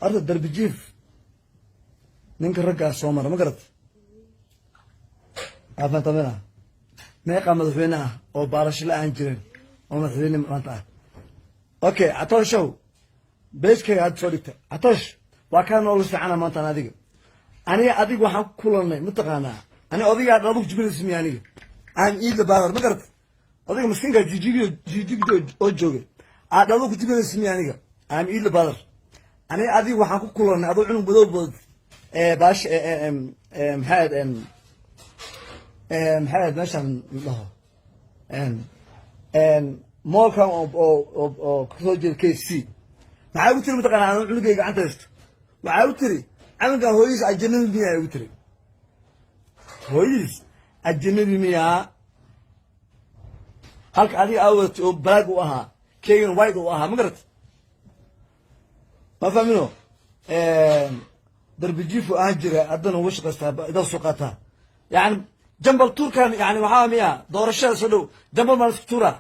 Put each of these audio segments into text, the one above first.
Horta darbi jiif ninka raggaa soo mara, ma garat? Afantamina meeqaa madaxweyne ah oo baarasho la-aan jirin oo madaxweyne maanta ah? Okay, Catooshow, beeskayga hadda soo dhigta. Catoosh, waa kaa nolol fiicana maantaan. Adiga, aniga, adiga waxaan ku kulanay, mataqaanaa, ani odaygaa dhaladu jibinaysa miya? Aniga aan iidla baadar, ma garat? Odayga miskiinka jijigiyo jijigdo oo joogay aad dhaladu ku jibinaysa miya? Aniga aan iidla baadar, aniga adiga waxaan ku kulanay adoo cunug madow bood baash, maxaa ahayd, maxaa ahayd meeshaan dhaho, mall-kan oo kasoo jeeda KFC. Maxaa ugu tiri, mataqaanaa? Anuu cunugayga gacanta haysto, waxaa u tiri, "Canugan hooyadiis ajanabi miyaa?" Ugu tiri, "Hooyadiis ajanabi miyaa?" Halka adiga aa wadatay oo black u ahaa, keygana white u ahaa, ma garat? Ma fahmino? Darbijiifu ahaan jira, haddana ugu shaqaystaa, idaa soo qaataa. Yani jambal tuurkan, yani waxaa miya doorashada soo dhow jambal maa isku tuuraa?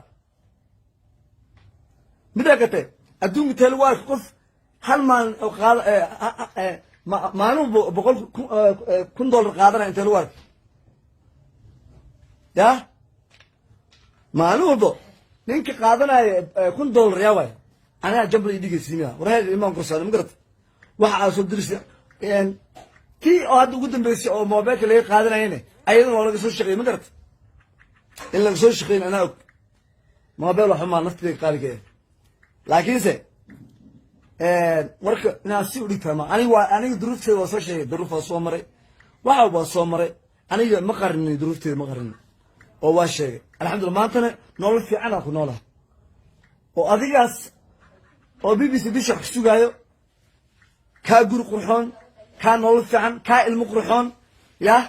Midaa kate, adduunka tee lagu arka qof hal maalin oo qaada, maalin 100,000 dollar qaadanaya? Intee lagu arka ya maalin walbo ninka qaadanaya $1,000? Yaa waay, anigaa jambal ii dhigaysi miya? Warheed imaan korsaada, ma garata? Waxa aad soo dirisa tii oo hadda ugu dambeysay oo mobilka laga qaadanayane, ayadana waa laga soo shaqeeyey, ma garata? In laga soo shaqeyn anaa og. Mobile waxba maa naftayda qaaliga eh, laakiinse warka inaad si udhigtaa ma. Aniga waa aniga duruufteeda waa soo sheegay, duruuf waa soo maray, waxa waa soo maray. Aniga ma qarinin duruufteeda, ma qarinin oo waa sheegay. Alxamdulillah, maantana nolol fiican aan ku noolahay oo adigaas oo BBC bisha wax sugaayo, kaa guri qurxoon, kaa nolol fiican, kaa ilmo qurxoon. Yah,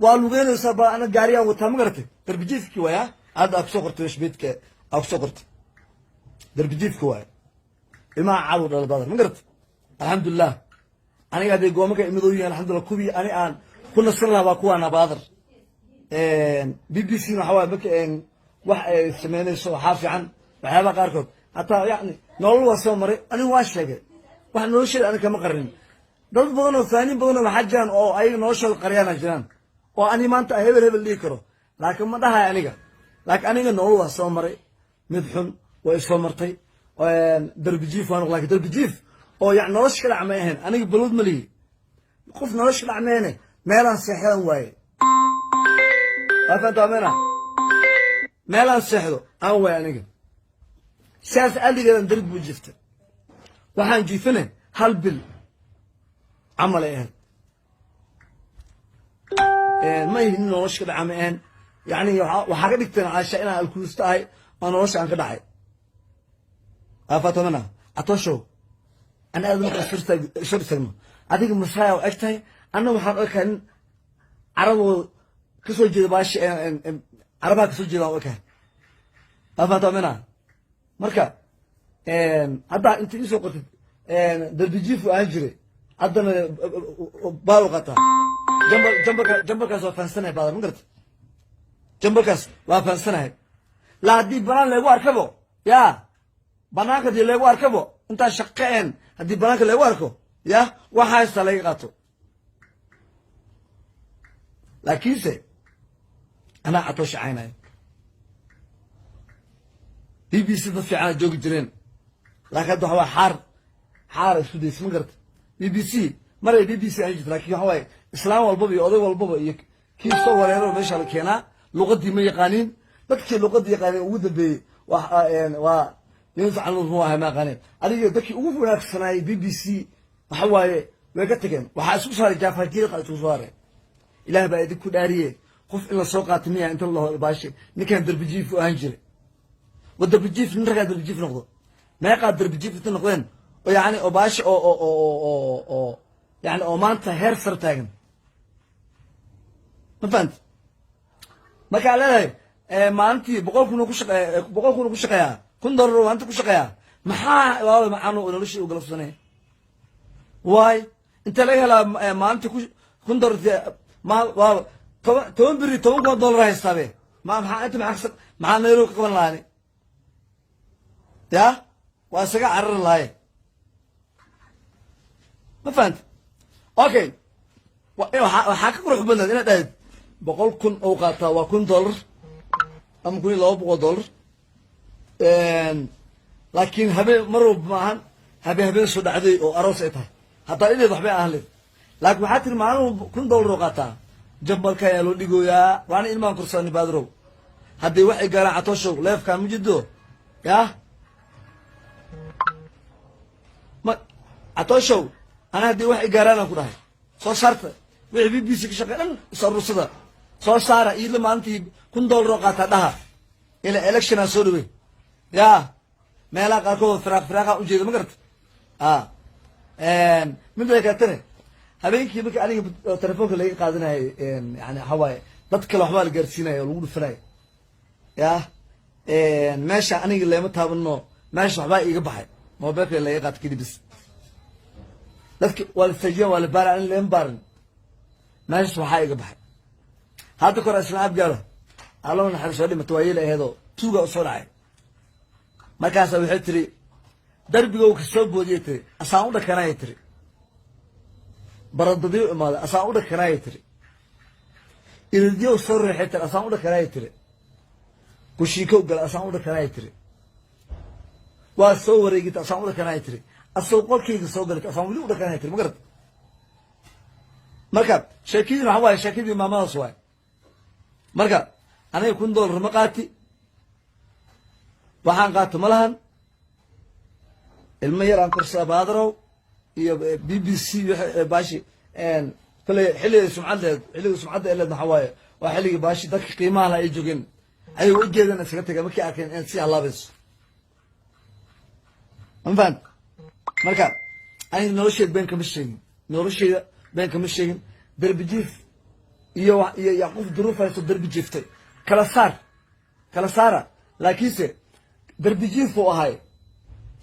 waa lugeynaysaa ba, ana gaariyaan wataa, ma garatay? Darbijiifkii waaya hadda aa kusoo qortay, weshbeedka aa kusoo qortay, darbijiifka waaya. Ilmaha caaw dhala badan, ma garatay? Alxamdulilah, aniga hadday goomanka imadoo yihiin, alxamdulillah, kuwii ani aan ku nasan lahaa waa kuwaana baadar. BBC waxa waay marka wax ay sameynayso, waxaa fiican waxyaabaha qaarkood hataa, yani nolol waa soo maray. Anigu waa sheegay wax nolosheeda, aniga kama qarinin. Dad badan oo faaniin badan oo waxaa jiraan oo ayaga noloshooda qaryaana jiraan, oo ani maanta hebel hebel dhihi karo, laakiin ma dhahay aniga. Laakiin aniga nolol waa soo maray, mid xun way soo martay. Darbijiif waan, lakin darbijiif oo yani nolosha ka dhac may ahayn. Aniga balwad ma lihi, qof nolosha ka dhac mayne, meelaan seexdaan waaye. Waa fahantaa mena? Meelaan seexdo aan waaye aniga, sidaas aligeedan darbi buu jiifta. Waxaan jiifane hal bil camal ay ahayd. Ma ihin nin nolosha ka dhaca ma ahayn. Yani waxaa ka dhigteen caasha inaan alkuusta ahay oo nolosha aan ka dhacay. Aafatamana Catoshow, an aad markaa sor istaagno, adiga masaaya u eg tahay, anna waxaan ekahay nin caraboo kasoo jeeda, baashi carabaha kasoo jeeda u ekahay. Aafatamana marka haddaa inta iisoo qortid darbijiifu ahaan jiray, haddana baal u qataa jambal. Jambalka, jambalkaas waa fahansanahay baadar, ma garata? Jambalkaas waa fahansanahay. La haddii banaan leegu arkabo, ya banaanka hadii leegu arkabo, intaan shaqeen haddii banaanka leegu arko, ya waxa haystaa laga qaato. Laakiinse anaa Catoo shacaynayo, BBC dad fiicana joogi jireen, laakiin hadda waxa waa xaar xaara isku daysa, ma garata? BBC maray BBC aan jirta, lakin waxa waaye islaam walbaba iyo oday walbaba iyo kii soo wareero meesha la keenaa, luqadii ma yaqaaniin. Dadkii luqadii yaqaaniin ugu dambeeyey waa Yunus Canuur, muu ahay, ma aqaaneen. Adiga dadkii ugu wanaagsanaayay BBC waxa waaye way ka tageen. Waxaa isku saaray jaafajiiqa isku soo haray. Ilaah baa idinku dhaariye, qof in la soo qaato miya inta la baashe ninkan darbijiif u ahaan jiray? Wa darbijiif, nin ragaa darbijiif noqdo? Meeqaa darbijiif inta noqdeen oo yani oo baashe oo yani oo maanta heer sar taagan? Ma fahanti? Markaa leedahay maalintii 100,000 ku shaqeeya, 100,000 ku shaqeeyaa, $1,000 maalintii ku shaqeeyaa, maxaa waaba maxaa noloshii u galabsanay? Waay, inta laga helaa maalintii $1,000? Ma waaba 10 beri $10,000 haystaabe. Ma maxaa inta maxaa Nairobi ka qaban lahaani? Ya waa isaga carari lahaye. Ma fahanta? Okay, waxaa ka qurux badnaad inaad dhahayd 100,000 ou qaataa, waa $1,000 ama $1,200, laakiin habeen mar walba ma ahan, habeen habeen soo dhacday oo aroos ay tahay haddaa ideed waxbay ahan leed. Laakiin waxaa tiri maalin walba $1,000 oo qaataa, jambalka ayaa loo dhigooyaa, waana ilmahan korsaani. Baadirow, haddii waxay gaaraan Catooshow leefkaan ma jiddo yah ma Catooshow. Ana haddii wax i gaaraan aan ku dhahay, soo saarta wixii BBC ka shaqey dhan, is aruursada, soo saara iidla maalintii $1,000 oo qaataa dhaha, ila election aan soo dhawey ya. Meelaha qaarkood firaaq firaaqa ujeeda, ma garata? A midda kaletane, habeenkii marka aniga telefoonka laga qaadanayay, yani waxa waaye dad kale waxbaa la gaarsiinaya oo lagu dhufanaya ya. Meesha aniga leema taabano, meesha waxbaa iiga baxay, mobilka laga qaata kadib bis dadki waa la istaajiyaan, waa la baara, ani leema baarin. Meeshas waxaa iga baxay hadda kore isla abgaalo, Alla naxariis, soo dhimata, waa yeela aheedoo tuuga usoo dhacay. Markaasa waxay tiri darbigow ka soo boodiyay, tiri asaan u dhakanayay, tiri baradadiyo imaaday, asaan u dhakanayay, tiri iridiyow soo reexay, tiri asaan u dhakanayay, tiri kushiikow gala, asaan u dhakanayay, tiri waa soo wareegita, asaan u dhakanayay, tiri asagoo qolkayga soo galay, asaan weli u dhakanayay, tiri. Ma garata? Marka sheekadii waxa waaye sheekadii maamadaas waaye. Marka aniga $1,000 ma qaati, waxaan qaato ma lahan. Ilmo yar aan korsaa, baadarow, iyo BBC baashi kale. Xilliga sumcad leed, xilliga sumcadda leed waxaa waaye waa xilligii baashi dadka qiimaha laha ay joogeen, ayagoo ujeedan iskaga taga markii arkeen inaad sii halaabayso. Ma fahant? Marka aniga nolosheeda been kama sheegin, nolosheeda been kama sheegin. Derbi jiif iyo qof duruuf haysto derbi jiiftay kala saar, kala saara. Laakiinse derbi jiif uu ahay,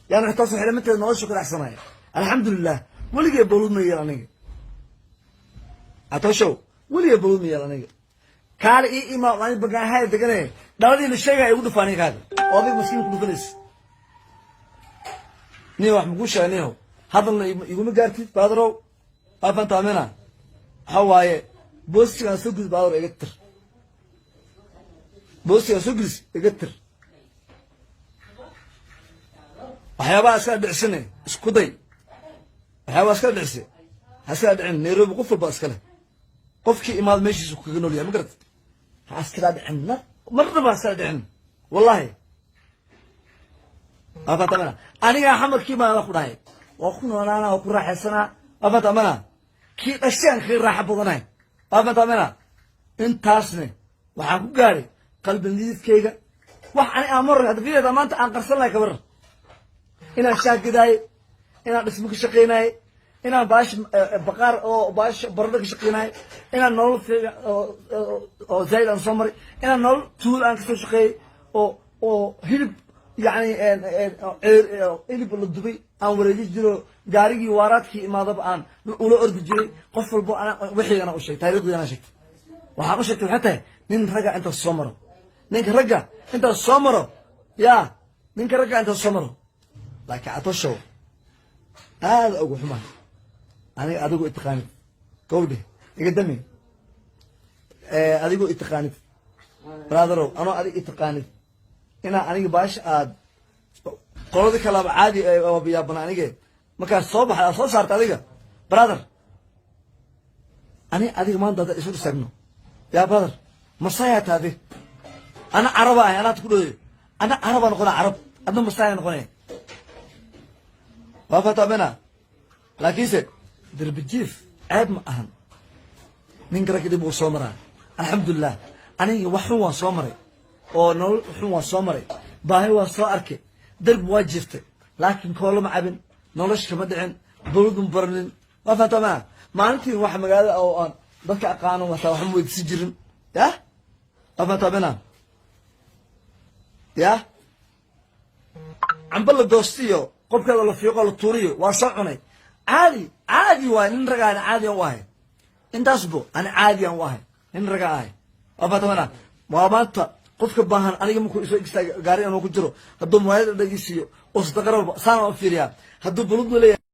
yani taas waxay lamid tahay nolosha ku dhexsanaya. Alxamdulilah, weligay bawlad ma yeel aniga. Catooshow, weligay bawlad ma yeel aniga. Kaale ii imaa, ani bagaahaya degane, dhaladii la sheegaya igu dhufa aniga, kaale oo adiga maskiin ku dhufanaysa. Niyo, wax makuu sheega niyow, hadalna iguma gaartid, baadarow. Waa fantaamina, waxa waaye boostigaan soo gudis, baadaro, iga tir. Boostigaan soo gudis, iga tir. Waxyaabaha iskala dhicsine isku day, waxyaabaha iskala dhicse ha iskala dhicin. Nairobi qof walba iskale, qofkii imaad meeshiisu kaga nool yahay. Ma garat? Ha iskala dhicin, marnaba ha iskala dhicin, wallahi. Waa fatamana, anigaa xamarkii baan ku dhahay, waa ku noolaana, waa ku raaxaysanaa. Waa fatamana, kii dhashaan kaga raaxa badanahay. Waa fatamana, intaasne waxaan ku gaadhay qalbi nadiifkayga. Wax ani aan mar hadda fiirada maanta aan qarsan lahay, kabar inaan shaah gadaaye, inaan dhismo ka shaqeynaye, inaan baash baqaar oo baash baradho ka shaqeynaye, inaan nolol fiican oo zaid aan soo maray, inaan nolol tuul aan kasoo shaqeeyey oo hilib, yani hilib la dubay aan wareeji jiro, gaarigii waaraadkii imaadaba aan ula ordi jiray. Qof walbo wixiigana u sheegay, taariikhdii ana sheegtay, waxaan u sheegtay waxay tahay nin ragga intaas soo maro, ninka ragga intaas soo maro ya, ninka ragga intaas soo maro. Laakiin Catoshow, aada ugu xumahay aniga, adigu itaqaanid gawdhe, iga dami. Adigu itaqaanid, brotherow, anoo adig itaqaanid inaa aniga baasha aad qoladii kalaba caadi yaabana. Anige markaad soo baxda aad soo saarta adiga, brother, ani adiga maanta hadda isu istaagno ya brother, masaya taade, ana caraba ahay, anaad ku dhaweyo, ana carabaa noqona, carab, adna masaya noqonaya. Waa fatamena. Laakiinse derbi jiif ceeb ma ahan, ninka ragga dhib uu soo maraa. Alxamdulilah, aniga wax xun waan soo maray, oo nolol xun waan soo maray, baahi waan soo arkay, derbi waa jiiftay, laakiin koolama cabin, nolosha kama dhicin, dawlad ma baranin. Waa fahamtaa? Maalintii wax magaalada oo aan dadka aqaano wataa waxma weydiisan jirin ya. Waa fahamtaa? Ya, cambo la goostiyo, qofkeeda la fiiqo, la tuuriyo, waa soo cunay. Caadi caadi waay, nin ragaan caadi aan u ahay. Intaasbo ani caadi aan u ahay, nin ragaan ahay. Waa fahamtaa? Waa maanta qofka baahan aniga markuu isoo istaaga gaari anuu ku jiro, hadduu muraayada dhegeysiiyo oo sadaqaraba saan u fiiriyaa, hadduu balud leeyahay.